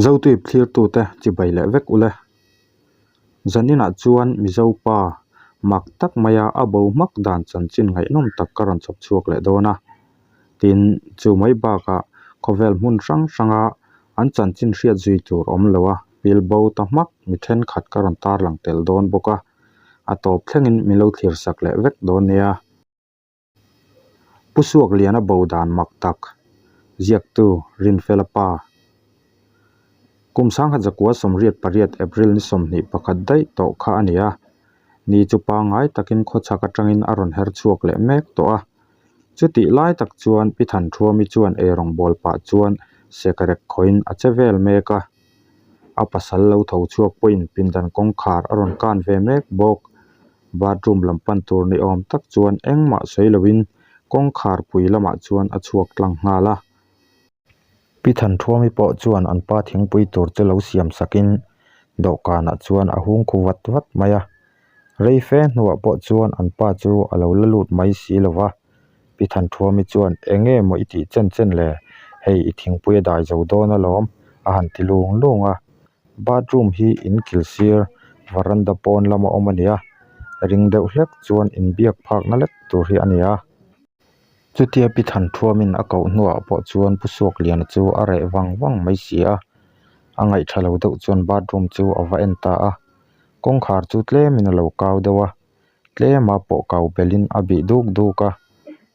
Zotuip thlirtute chibai leh vek ule. Zaninah chuan Mizo pa mak tak maia a bo hmak dan chanchin ngaihnawm tak ka rawn chhawp chhuak leh dawn a. Tin, chu mai bakah khawvel hmun hrang hranga an chanchin hriat zui tur awm lo a, pil bo ta hmak mi thenkhat ka rawn tarlang tel dawn bawk a. A tawp thlengin min lo thlir sak leh vek dawn nia. Pu Suakliana bo dan mak tak, ziaktu Rinfela pa. Kum sangkhat zakua 88 April ni 21 daih tawh kha a ni a, ni chu pangngai takin khawchhak atangin a rawn her chhuak leh mek tawh a. Chutih lai tak chuan Pi Thanṭhuami chuan eirawng bawl pah chuan sekrek khawiin a che vel mek a. A pasal lo tho chhuak pawhin pindan kawngkhar a rawn kan ve mek bawk. Bathroom lam pan tur ni awm tak chuan engmah sawi loin kawngkhar pui lamah chuan a chhuak tlang nghal a. Pi Thanṭhuami pawh chuan an pa thingpui tur chu lo siam sakin dawhkanah chuan a hung khu vat vat mai a. Rei fe hnuah pawh chuan an pa chu a lo la lut mai si lo va. Pi Thanṭhuami chuan eng nge maw i tih chen chen le? Hei i thingpui a dai zo dawn alawm a han ti lung lung a. Bathroom hi in kil sir varanda pawn lama awm a ni a, ring deuh hlek chuan inbiak phakna lek tur hi a ni a. Chutia Pi Thanṭhuamin a koh hnuah pawh chuan Pu Suakliana chu a reh vang vang mai si a, a ngaihṭha lo deuh chuan bathroom chu a va en ta a, kawngkhar chu tlemin a lo kau deuh a, tlema pawh kau belhin a bih duk duk a,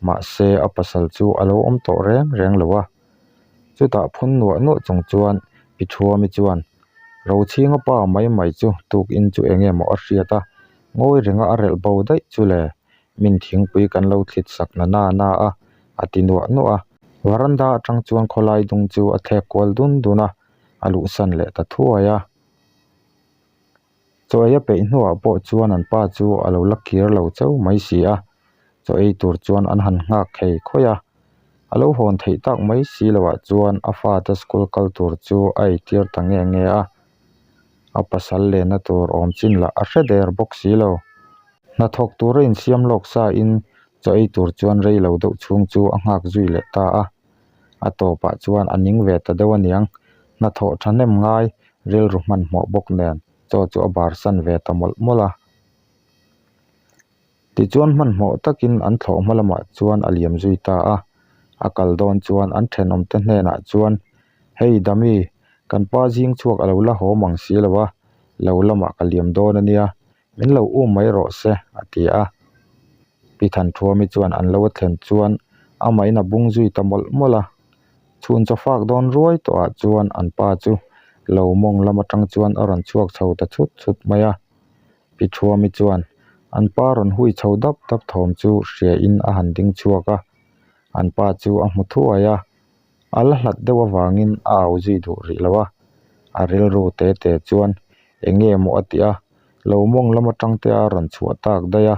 mahse a pasal chu a lo awm tawh reng reng lo a. Chutah phun nuah nuah chung chuan Pi Thuami chuan, Rochhinga pa mai mai chu tukin chu eng nge maw a hriat a, ngawi renga a relh bo daih chu le, min thingpui kan lo thlit sak na na na a, a ti nuah nuah a. Varanda atang chuan khawlai dung chu a thlek kual dun dun a, a luhsan leh ta thuai a. Chaw ei a peih hnuah pawh chuan an pa chu a lo la kir lo chauh mai si a, chaw ei tur chuan an han nghak thei khawi a. A lo hawn theih tak mai si loah chuan a fate school kal tur chu a eitir ta nge nge a, a pasal lenna tur awm chin lah a hre der bawk si lo. Hnathawk tura insiam lawk sa in chaw ei tur chuan rei lo deuh chhung chu a nghak zui leh ta a, a tawpah chuan a ning ve ta deuh aniang, hnathawh thahnem ngai rilru hmanhmawh bawk nen chaw chu a barsan ve ta mawlh mawlh a. Tichuan hmanhmawh takin an thlawh hma lamah chuan a liam zui ta a, a kal dawn chuan an thenawmte hnenah chuan, Hei Dami, kan pa zing chhuak a lo la haw mang si lo a, lo lamah ka liam dawn a nia, min lo um mai rawh se, a ti a. Pi Thanṭhuami chuan an lo a thlen chuan amahin a bung zui ta mawlh mawlh a. Chhun chaw fak dawn ruai tawhah chuan an pa chu lo mawng lam atang chuan a rawn chhuak chho ta chhut chhut mai a. Pi Thuami chuan an pa rawn hui chho dap dap thawm chu hria in a han ding chhuak a, an pa chu a hmu thuai a, a la hlat deuh avangin a au zui duh rih lo a, a rilru te te chuan eng nge maw a tih a, lo mawng lam atang te a rawn chhuah tak daih a,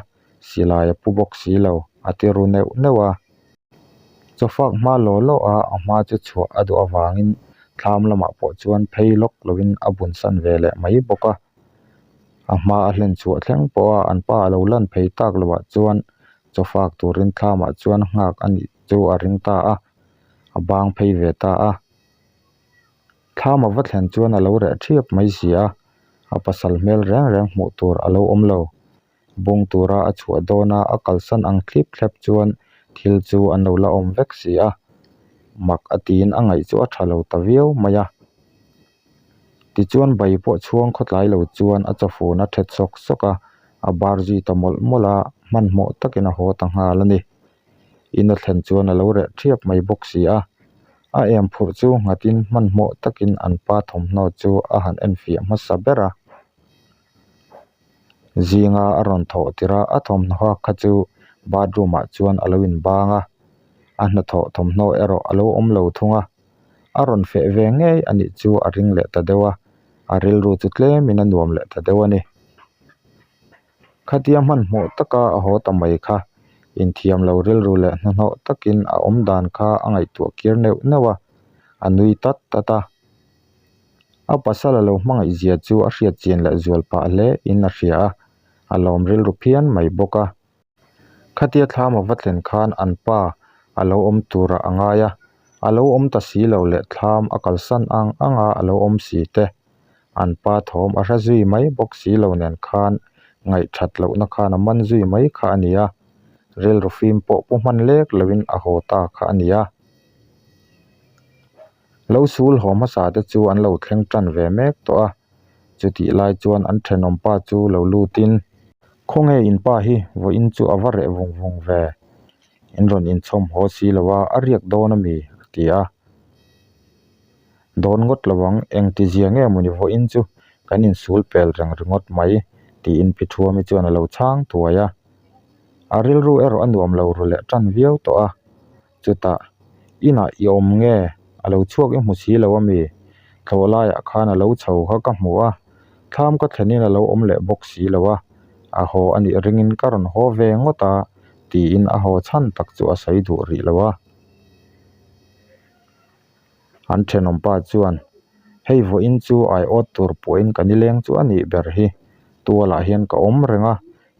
silai a pu bawk si lo, a ti ru neuh neuh a. Chawfak hma law law a a hma chu chhuah a duh avangin thlam lamah pawh chuan phei lawk lovin a bunsan ve leh mai bawk a. A hma a hlen chhuah thleng pawh a an pa a lo lan phei tak lovah chuan chawfak turin thlamah chuan nghak a nih chu a ring ta a, a bang phei ve ta a. Thlam a va thlen chuan a lo reh thiap mai si a, a pasal hmel reng reng hmuh tur a lo awm lo. Bung tura a chhuah dawna a kalsan ang thlip thlep chuan thil chu an lo la awm vek si a, mak a tiin a ngaih chu a tha lo ta viau mai a. Tichuan bai pawh chhuang khawtlai lo chuan a chawfun a thet sawk sawk a, a bar zui ta mawlh mawlh a, hmanhmawh takin a haw ta nghal a ni. In a thlen chuan a lo reh thiap mai bawk si a, a em phurh chu nghatin hmanhmawh takin an pa thawmhnaw chu a han enfiah hmasa ber a. Zinga a rawn thawh tirh a, a thawmhnaw hak kha chu bathroom ah chuan a lo inbang a, a hnathawh thawmhnaw erawh a lo awm lo thung a, a rawn feh ve ngei a nih chu a ring leh ta deuh a, a rilru chu tlemin a nuam leh ta deuh a ni. Khatia hmanhmawh taka a haw ta mai kha, inthiam lo rilru leh hnahnawh takin a awm dan kha a ngaihtuah kir neuh neuh a, a nui tat tat a. A pasal a lo hmangaih zia chu a hriat chian leh zual pah hle in a hria a, a lawm rilru phian mai bawk a. Khatia thlam a va thlen khan an pa a lo awm turah a ngai a, A lo awm ta si lo leh thlam a kalsan ang ang a a lo awm si te. An pa thawm a hre zui mai bawk si lo nen khan ngaihthat lohna khan a man zui mai kha a ni a, rilru fim pawh pu hman lek loin a haw ta kha a ni a. Lo sul haw hmasa te chu an lo thleng tan ve mek tawh a, chutih lai chuan an thenawm pa chu lo lutin, Khawnge in pa hi vawiin chu a va reh vung vung ve, in rawn inchhawm haw si lo a, a riak dawn a mi? a ti a. Dawn ngawt lo ang, engti zia nge mawni vawiin chu kan insul pel reng ringawt mai, tiin Pi Thuami chuan a lo chhang thuai a. A rilru erawh a nuam lo ru leh tan viau tawh a. Chutah, inah i awm nge? A lo chhuak i hmu si lo a mi? Thlawh laiah khan a lo chho kha ka hmu a, thlam ka thlenin a lo awm leh bawk si lo a, a haw a nih ringin ka rawn haw ve ngawt a, tiin a haw chhan tak chu a sawi duh rih lo a. An thenawm pa chuan, Hei vawiin chu aiawt tur pawhin ka nileng chu a nih ber hi, tualah hian ka awm reng a,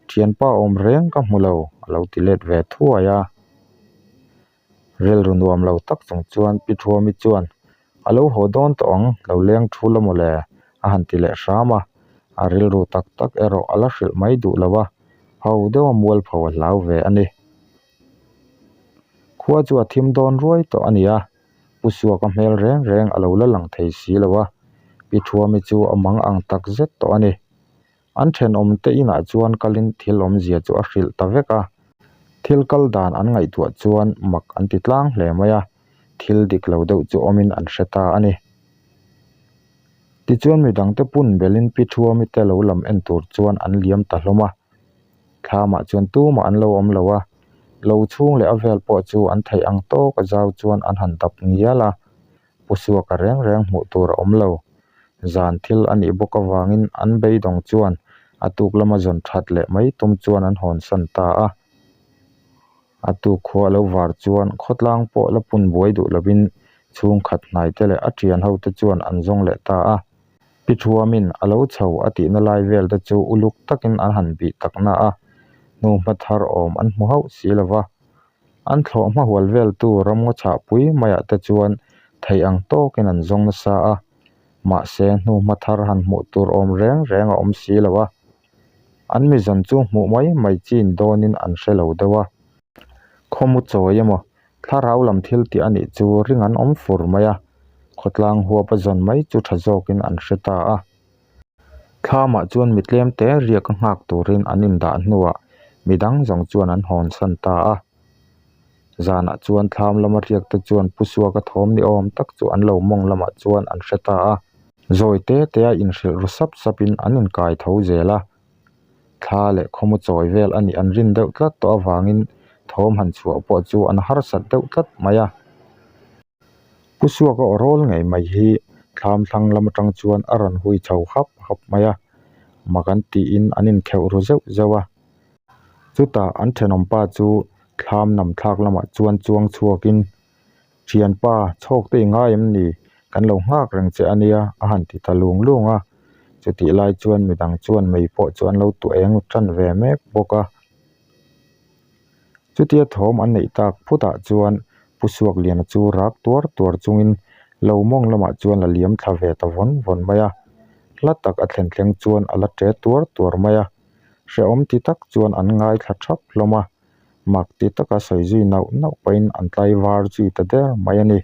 Thianpa awm reng ka hmu lo, a lo ti let ve thuai a. Rilru nuam lo tak chung chuan Pi Thuami chuan, A lo haw dawn tawh ang, lo leng thu la mawle, a han ti leh hram a. A rilru tak tak erawh a la hrilh mai duh lo a, ho deuha mualpho a hlau ve a ni. Khua chu a thim dawn ruai tawh a ni a, Pu Suaka hmel reng reng a lo la lang thei si lo a, Pi Thuami chu a mang ang tak zet tawh a ni. An thenawmte inah chuan kalin thil awmzia chu a hrilh ta vek a, thil kal dan an ngaihtuah chuan mak an ti tlang hle mai a, thil dik lo deuh chu awmin an hre ta a ni. Tichuan midangte pun belin Pi Thuami te lo lam en tur chuan an liam ta hlawm a, thlamah chuan tumah an lo awm lo a, lo chhung leh a vel pawh chu an theih ang tawk a zau chuan an han dap ngial a, Pu Suaka reng reng hmuh tur a awm lo. Zan thil a nih bawk avangin an beidawng chuan a tuk lama zawn that leh mai tum chuan an hawnsan ta a. A tuk khua lo var chuan khawtlang pawh la pun buai duh lovin chhungkhat hnaite leh a thian hote chuan an zawng leh ta a. Pi Thuamin a lo chho a tihna lai vel te chu uluk takin an han bih takna a, hnuhma thar awm an hmu hauh si lova. An thlawh hma hual veltu ramngaw chhahpui maiah te chuan theih ang tawkin an zawng nasa a, mahse hnuhma thar han hmuh tur awm reng reng a awm si lo a. An mizawn chu hmuh mai mai chin dawnin an hre lo deuh a. Khawmu chawi emaw thlarau lam thil tih a nih chu ring an awm fur mai a, khawtlang huap a zawn mai chu tha zawkin an hre ta a. Thlamah chuan mi tlem te riak a nghak turin an indah hnuah midang zawng chuan an hawnsan ta a. Zanah chuan thlam lama riak te chuan Pu Suaka thawm ni awm tak chu an lo mawng lamah chuan an hre ta a. Zawi te te a inhrilh ru sap sapin an inkai tho zel a. Thla leh khawmu chawi vel a nih an rin deuh tlat tawh avangin thawm han chhuah pawh chu an harsat deuh tlat mai a. Pu Suaka aw rawl ngei mai hi thlam thlang lam atang chuan a rawn hui chho hap hap mai a, mak an tiin an inkheuh ru zeuh zeuh a. Chutah an thenawm pa chu thlam nam thlak lamah chuan chuang chhuakin, Thianpa, chhawk te i ngai em ni? Kan lo nghak reng che a nia, a han ti ta lung lung a. Chutih lai chuan midang chuan mei pawh chu an lo tuah eng tan ve mek bawk a. Chutia thawm an neih tak phutah chuan Pu Suakliana chu rak tuar tuar chungin lo mawng lamah chuan la liam thla ve ta vawn vawn mai a. Hla tak a thlen thleng chuan a la ṭe tuar tuar mai a. Hrehawm ti tak chuan an ngaithla ṭhap hlawm a. Mak ti taka sawi zui nauh nauh pahin an tlai var zui ta der mai a ni.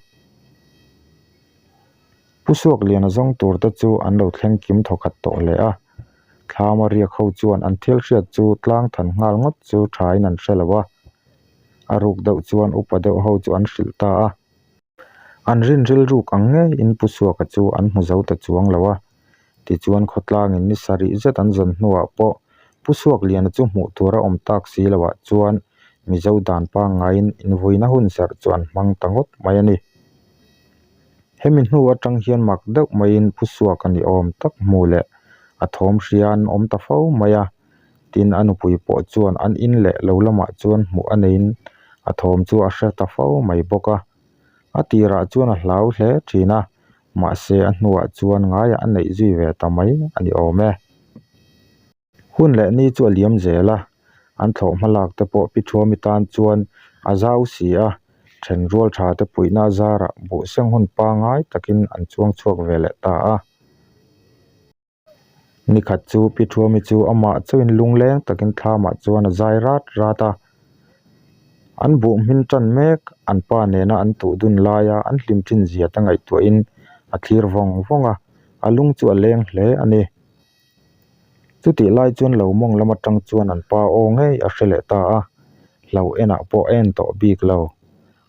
Pu Suakliana zawng tur te chu an lo thleng kim thawkhat tawh hle a. Thlama riak ho chuan an thil hriat chu tlang than nghal ngawt chu thain an hre lo a. A ruk deuh chuan upa deuh ho chu an hrilh ta a. An rin rilruk ang ngeiin Pu Suaka chu an hmu zo ta chuang lo a. Tichuan khawtlangin ni sarih zet an zawn hnuah pawh Pu Suakliana chu hmuh tur a awm tak si loah chuan Mizo dan pangngaiin invuina hun serh chu an hmang ta ngawt mai a ni. Hemi hnu atang hian mak deuh maiin Pu Suaka ni awm tak hmu leh a thawm hria an awm ta fo mai a, tin a nupui pawh chuan an in leh lo lamah chuan hmuh a neiin a thawm chu a hre ta fo mai bawk a. A tirah chuan a hlau hle thin a, mahse a hnuah chuan ngaiah a neih zui ve ta mai a ni awm e. Hun leh ni chu a liam zel a, an thlawh hma lak te pawh Pi Thuami tan chuan a zau si a. Thenrual tha te puihna a zarah buh seng hun pangai takin an chuang chhuak ve leh ta a. Nikhat chu Pi Thuami chu amah chauhin lungleng takin thlamah chuan a zai rat rat a. An buh hmin tan mek, an pa nena an tuh dun laia an hlim thin zia te ngaihtuahin a thlir vawng vawng a, a lung chu a leng hle a ni. Chutih lai chuan lo mawng lam atang chuan an pa aw ngei a hre leh ta a, hlo enah pawh a en tawh bik lo.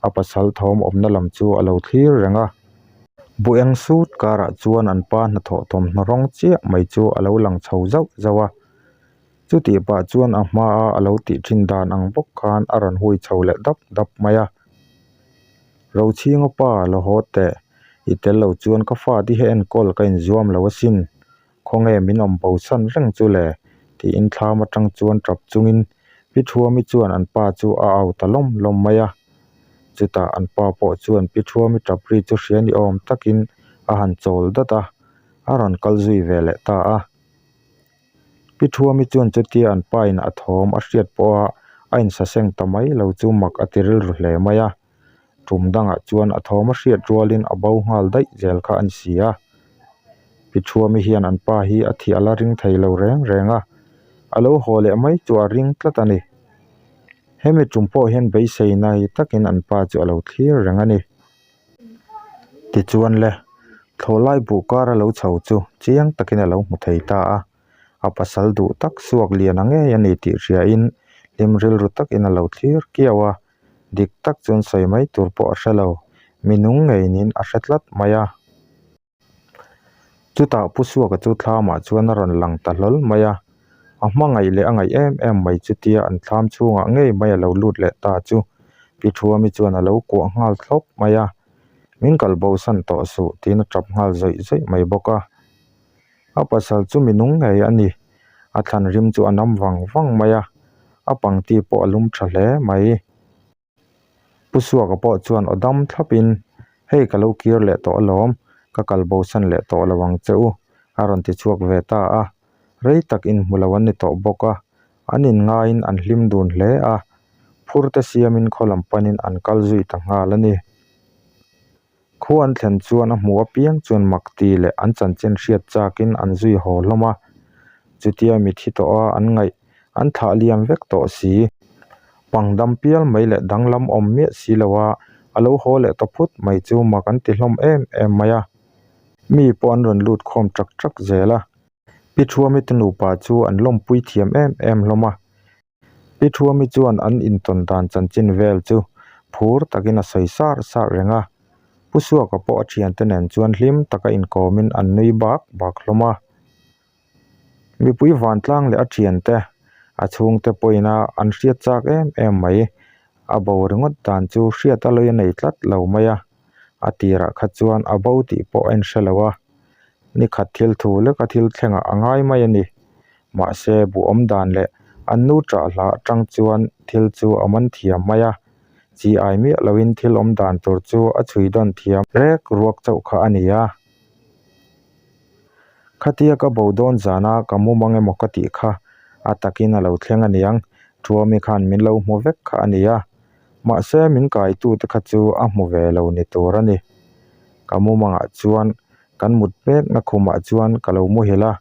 A pasal thawm awmna lam chu a lo thlir reng a. Bu eng sut karah chuan an pa hnathawh thawmhnaw rawng chiah mai chu a lo lang chho zauh zauh a. Chutih pah chuan a hmaa a lo tih thin dan ang bawk khan a rawn hui chho leh dap dap mai a. Rochhinga pa lo haw teh, i tel lo chuan ka fate hi enkawl ka inzuam lo asin. Khawnge min awm bosan reng chu le? tiin thlam atang chuan tap chungin Pi Thuami chuan an pa chu a au ta lawm lawm mai a. Chutah an pa pawh chuan Pi Thuami tap ri chu hria ni awm takin a han chawl dat a, a rawn kal zui ve leh ta a. Pi Thuami chuan chutia an pa in a thawm a hriat pawha a insaseng ta mai lo chu mak a ti rilru hle mai a. Tum dangah chuan a thawm a hriat rualin a bo nghal daih zel kha a ni si a. Pi Thuami hian an pa hi a thih a la ring thei lo reng reng a, a lo haw leh mai chu a ring tlat a ni. Hemi tum pawh hian beisei nai takin an pa chu a lo thlir reng a ni. Tichuan le, thlawhlai buh kar a lo chho chu chiang takin a lo hmu thei ta a, a pasal duh tak suak lian a ngei a ni tih hriain hlim rilru takin a lo thlir kiau a. Dik tak chuan sawi mai tur pawh a hre lo, mi nung ngeinin a hre tlat mai a. Chutah Pu Suaka chu thlamah chuan a rawn lang ta hlawl mai a, a hmangaih leh a ngaih em em mai chutia an thlam chhungah ngei mai a lo lut leh ta chu Pi Thuami chuan a lo kuah nghal thlawp mai a, Min kal bosan tawh suh tiin a tap nghal zawih zawih mai bawk a. A pasal chu mi nung ngei a ni. A thlan rim chu a nam vang vang mai a, a pangti pawh a lum tha hle mai. Pu Suaka pawh chuan aw dam thlapin, Hei ka lo kir leh tawh alawm, ka kal bosan leh tawh lo ang che u, a rawn ti chhuak ve ta a. Rei tak inhmu lo an ni tawh bawk a, an inngaiin an hlim dun hle a, phur te siamin khaw lam panin an kal zui ta nghal a ni. Khua an thlen chuan a hmuh apiang chuan mak ti leh an chanchin hriat chakin an zui haw hlawm a. Chutia mithi tawha an ngaih an thlah liam vek tawh si. Pangdam pial mai leh danglam awm miah si lo a, a lo haw leh ta phut mai chu mak an ti hlawm em em mai a. Mi pawh an rawn lut khawm ṭak ṭak zel a. Pi Thuami te nupa chu an lawmpui thiam em em hlawm a. Pi Thuami chuan an intawn dan chanchin vel chu phur takin a sawi sar sar reng a, Pu Suaka pawh a thiante nen chuan hlim taka inkawmin an nui bak bak hlawm a. Mipui vantlang leh a thiante, a chhungte pawhin a an hriat chak em em mai, a bo ringawt dan chu hriat a lawi a nei tlat lo mai a, a tirah kha chuan a bo tih pawh a inhre lo a, nikhat thil thu leka thil thlengah a ngai mai a ni. Mahse, buh awm dan leh an nu ṭah hla aṭang chuan thil chu a man thiam mai a, chi ai miah loin thil awm dan tur chu a chhui dawn thiam rek ruak chauh kha a ni a. Khatia ka bo dawn zana ka mum ang emaw ka tih kha a takin a lo thleng a niang, Thuami khan min lo hmu vek kha a ni a, mahse min kaitute kha chu a hmu ve lo ni tur a ni. Ka mumangah chuan kan mut mekna khumah chuan ka lo muhil a.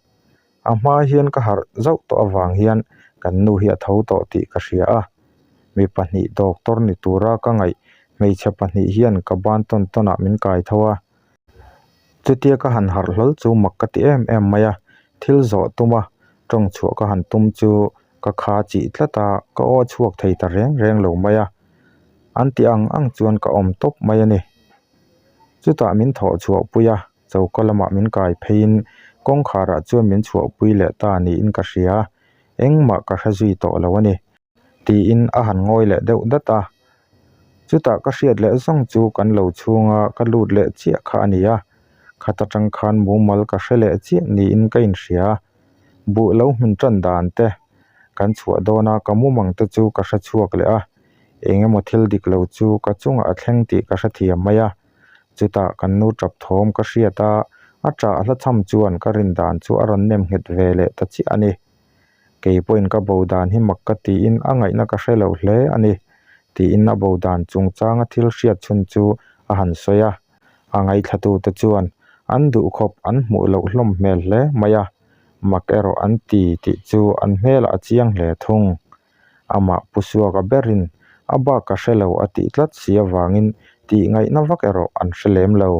A hma hian ka harh zauh tawh avang hian kan nu hi a tho tawh tih ka hria a, mi pahnih doctor ni tura ka ngaih hmeichhe pahnih hian ka ban tawn tawnah min kai tho a. Chutia ka han harh hlawl chu mak ka ti em em mai a, thil zawh tum a, tawng chhuah ka han tum chu ka kha chih tlat a, ka aw chhuak thei ta reng reng lo mai a, an ti ang ang chuan ka awm tawp mai a ni. Chutah min thawh chhuah pui a. Choka lamah min kai pheiin kawngkharah chuan min chhuahpui leh ta niin ka hria, engmah ka hre zui tawh lo a ni, tiin a han ngawi leh deuh dat a. Chutah ka hriat leh zawng chu kan lo chhunga ka lut leh chiah kha a ni a, khat atang khan mumal ka hre leh chiah niin ka inhria. Buh lo hmun tan dan te, kan chhuah dawna ka mumang te chu ka hre chhuak leh a, eng emaw thil dik lo chu ka chungah a thleng tih ka hrethiam mai a. Chutah kan nu tap thawm ka hriat a, a ṭah hla cham chuan ka rin dan chu a rawn nem nghet ve leh ta chiah a ni. Kei pawhin ka bo dan hi mak ka tiin a ngaihna ka hre lo hle a ni. Tiin a bo dan chungchanga thil hriat chhun chu a han sawi a. A ngaithlatute chuan an duhkhawp an hmuh loh hlawm hmel hle mai a, mak erawh an ti tih chu an hmelah a chiang hle thung. Amah Pu Suaka berin a bak ka hre lo a tih tlat si avangin tih ngaihna vak erawh an hre lem lo.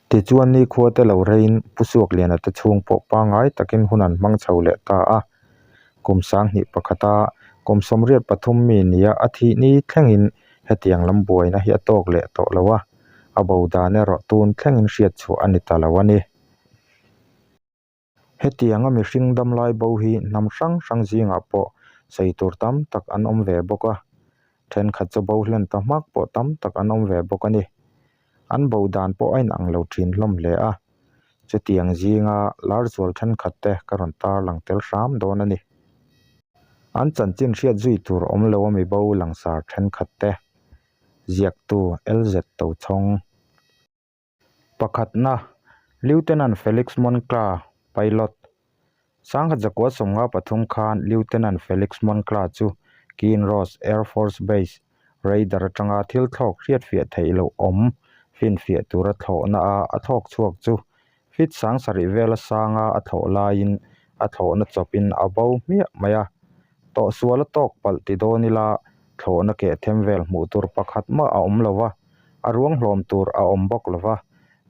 Tichuan nikhua te lo reiin Pu Suakliana te chhung pawh pangngai takin hun an hmang chho leh ta a. Kum sanghnih pakhata kum 83 mi nia a thih ni thlengin hetiang lam buaina hi a tawk leh tawh lo a, a bo dan erawh tun thlengin hriat chhuah a ni ta lo a ni. Hetianga mihring damlai bo hi hnam hrang hrang zingah pawh sawi tur tam tak an awm ve bawk a, thenkhat chu bo hlen ta hmak pawh tam tak an awm ve bawk a ni. An bo dan pawh a inang lo thin hlawm hle a, chutiang zinga lar zual thenkhat te ka rawn tarlang tel hram dawn a ni. An chanchin hriat zui tur awm lo a mi bo langsar thenkhat te, ziaktu LZ Tochhawng. Pakhatna, Lieutenant Felix Moncla, Pilot. Sangha zakua 53 khan Lieutenant Felix Moncla chu Kinross Air Force Base radar atanga thil thlawk hriatfiah theih loh awm finfiah tura thlawhna a a thlawk chhuak chu feet 7000 vela sanga a thlawh laiin a thlawhna chawpin a bo hmiah mai a. Tawhsual a tawk palh ti dawn ila thlawhna keh them vel hmuh tur pakhat mah a awm lo va, a ruang hlawm tur a awm bawk lo va,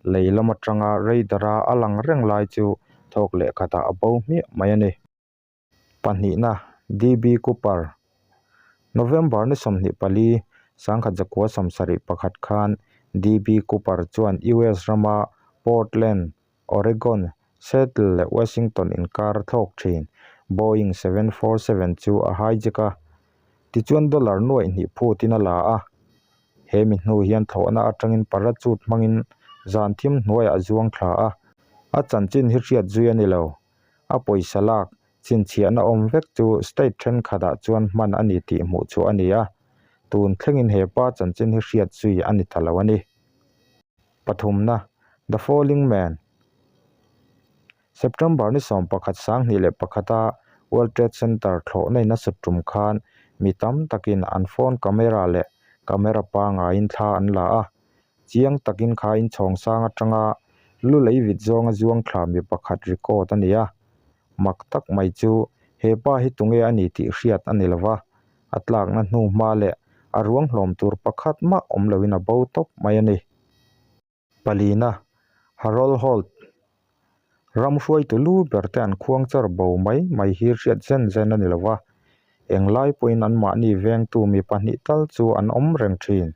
lei lam atanga radar-a a lang reng lai chu thawk leh khatah a bo hmiah mai a ni. Pahnihna, DB Cooper. November ni 24, 1971 khan DB Cooper chuan US rama Portland, Oregon, Seattle leh Washington inkar a thlawk thin. Boeing 747 chu a hijack a, tichuan dollar nuaih hnih phutin a la a. He mi hnu hian thlawhna atangin parachute hmangin zan thim hnuaiah a zuang thla a, a chanchin hi hriat zui a ni lo. A pawisa lak chhinchhiahna awm vek chu state thenkhatah chuan hman a ni tih hmuh chhuah a ni a, tun thlengin he pa chanchin hi hriat zui a ni ta lo a ni. Pathumna, The Falling Man, September ni 11 2001 a World Trade Center thlawhna in a sut tum khan mi tam takin an phone camera leh camera pangaiin thla an la a, chiang takin kha inchhawng sang atanga lu lei vit zawnga zuang thla mi pakhat record a ni a. Mak tak mai chu he pa hi tunge a ni tih hriat a ni lova, a tlakna hnu hma leh a ruang hlawm tur pakhat mah awm loin a bo tawp mai a ni. Palina, Harold Holt, Ram hruaitu lu ber te an khuang char bo mai mai hi hriat zen zen a ni lova, englai pawhin anmahni vengtu mi pahnih tal chu an awm reng thin.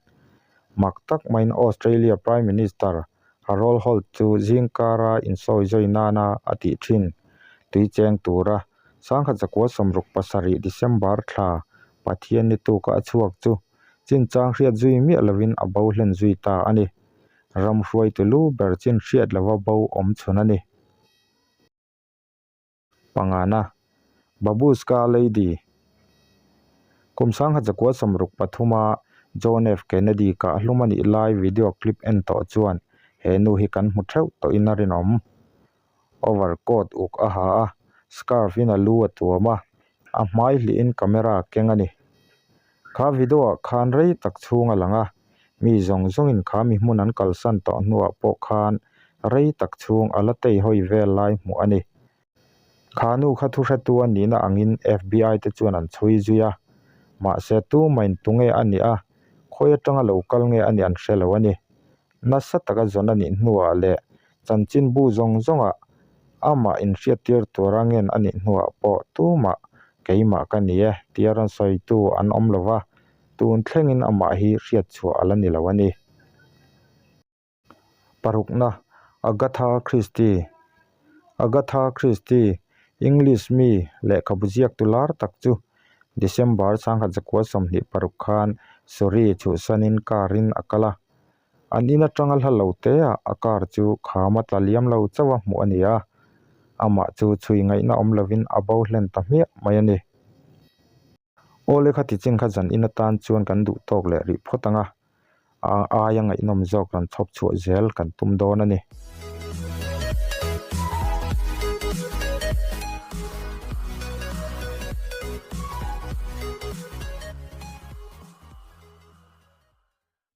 Mak tak maiin Australia Prime Minister Harold Holt chu zingkara insawizawi nana a tih thin. Tui cheng tura 1967 December thla Pathian ni tuka a chhuak chu chinchang hriat zui miah lovin a bo hlen zui ta a ni. Ram hruaitu lu ber chin hriat lova bo awm chhun a ni. Pangana, Babushka Lady Kum 1963 a John F Kennedy kah hlum a nih lai video clip en tawh chuan he nu hi kan hmu theuh tawhin a rinawm. Overcoat uk a ha a, scarf in a lu a tuam a, a hmai hlihin camera a keng a ni. Kha video ah khan rei tak chhung a lang a, mi zawng zawngin kha mi hmun an kalsan tawh hnuah pawh khan rei tak chhung a la tei hawi vel lai hmuh a ni. Kha nu kha thuhretu a nihna angin FBI te chuan an chhui zui a, mahse tumahin tunge a nih a, khawi atanga lo kal nge a nih an hre lo a ni. Nasa taka zawn a nih hnuah leh chanchinbu zawng zawngah amah inhriattir tura ngen a nih hnuah pawh tumah keimah ka ni e tia rawn sawitu an awm lo va, tun thlengin amah hi hriatchhuah a la ni lo a ni. Parukna, Agatha Christie Agatha Christie, English mi lehkhabu ziaktu lar tak chu December 1926 khan Surrey chhuhsanin car-in a kal a. An in atanga hla lo teah a car chu kham a tla liam lo chauh a hmuh a ni a, amah chu chhui ngaihna awm lovin a bo hlen ta hmiah mai a ni. Aw le khati chin kha zan in atan chuan kan duh tawk leh rih phawt ang a, a aia ngaihnawm zawk rawn chhawp chhuah zel kan tum dawn a ni.